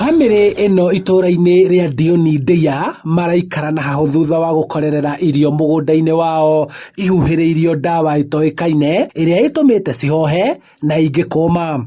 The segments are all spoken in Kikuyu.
Bamĩrĩ ĩno itũũra-inĩ rĩa Ndioni Ndeiya maraikara na hahũ thutha wa gũkorerera irio mũgũnda-inĩ wao ihuhĩrĩirio ndawa ĩtoĩkaine ĩrĩa ĩtũmĩte cihohe na ingĩ kũma.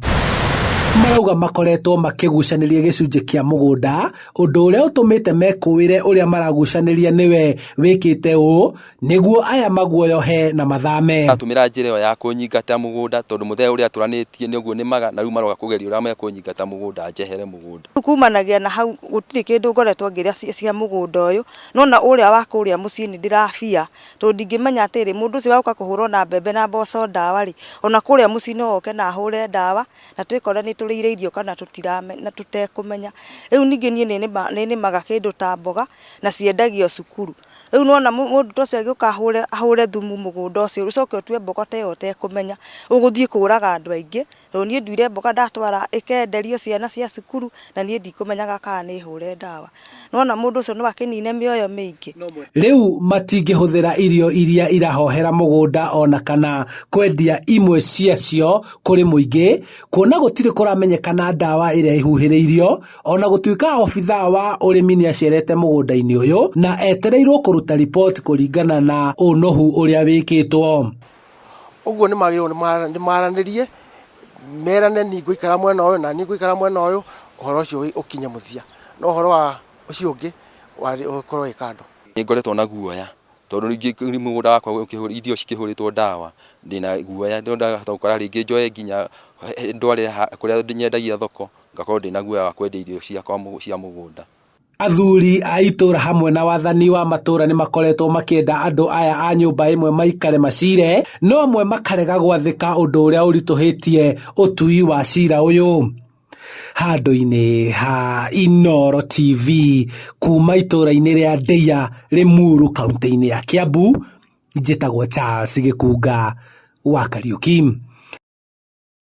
Marauga makoretwo makĩgucanĩria gĩcunjĩ kĩa mũgũnda ũndũ ũrĩa ũtũmĩte mekũĩre ũrĩa maragucanĩria nĩwe wĩkĩte ũũ nĩguo aya maguoyohe na mathame. Atũmĩra njĩra ĩyo ya kũnyingata mũgũnda tondũ mũthee ũrĩa atũranĩtie nĩ ũguo nĩmaga na rĩu maroka kũgeria ũrĩa mekũnyingata mũgũnda njehere mũgũnda. Rĩu kumanagia na hau gũtirĩ kĩndũ ngoretwo ngĩrĩa cia mũgũnda ũyũ, no ona ũrĩa wa kũrĩa mũciĩ nĩ ndĩrabia, tondũ ndingĩmenya atĩrĩ, mũndũ ũcio wa gũka kũhũra ona mbembe na mboco ndawa rĩ, ona kũrĩa mũciĩ no oke na ahũre ndawa, na twĩkore nĩ tũrĩire irio kana tũtiramenya tũtekũmenya. Rĩu ningĩ niĩ nĩ nĩmaga kĩndũ ta mboga na ciendagio cukuru. Rĩu nĩwona mũndũ ta ũcio agĩũka ahũre ahũre thumu mũgũnda ũcio, ũcoke ũtue mboga ta ĩyo ũtekũmenya, ũgũthiĩ kũraga andũ aingĩ, tondũ niĩ nduire mboga ndatwara ĩkenderio ciana cia cukuru, na niĩ ndikũmenyaga kana nĩ hũre ndawa. Nĩwona mũndũ ũcio no akĩnine mĩoyo mĩingĩ. Rĩu matingĩhũthĩra irio iria irahohera mũgũnda ona kana kwendia imwe ciacio kũrĩ mũingĩ, kuona gũtirĩ kũramenyekana ndawa ĩrĩa ĩhuhĩrĩirio Ona gũtuĩka obithaa wa ũrĩmi nĩacerete mũgũnda-inĩ ũyũ na etereirwo kũruta riboti kũringana na ũnũhu ũrĩa wĩkĩtwo. Ũguo nĩ magĩrĩirwo nĩ maranĩrie, merane niĩ ngũikara mwena ũyũ na niĩ ngũikara mwena ũyũ, ũhoro ũcio ũkinye mũthia. No ũhoro wa ũcio ũngĩ ũkorwo wĩ kando. Nĩ ngoretwo na guoya tondũ rĩngĩ mũgũnda wakwa irio cikĩhũrĩtwo ndawa ndĩna guoya ndahota gũkora rĩngĩ njoe nginya ndware kũrĩa nyendagia thoko ngakorwo ndĩna guoya wa kwendia irio ciakwa cia mũgũnda. Athuri a itũra hamwe na wathani wa matũra nĩ makoretwo makĩenda andũ aya a nyũmba ĩmwe maikare macire, no amwe makarega gwathĩka ũndũ ũrĩa ũritũhĩtie ũtui wa cira ũyũ. Handũ-inĩ ha Inooro TV kuma itũra-inĩ rĩa Ndeiya, Limuru kaũntĩ-inĩ ya Kiambu, njĩtagwo Charles Gĩkunga wa Kariuki.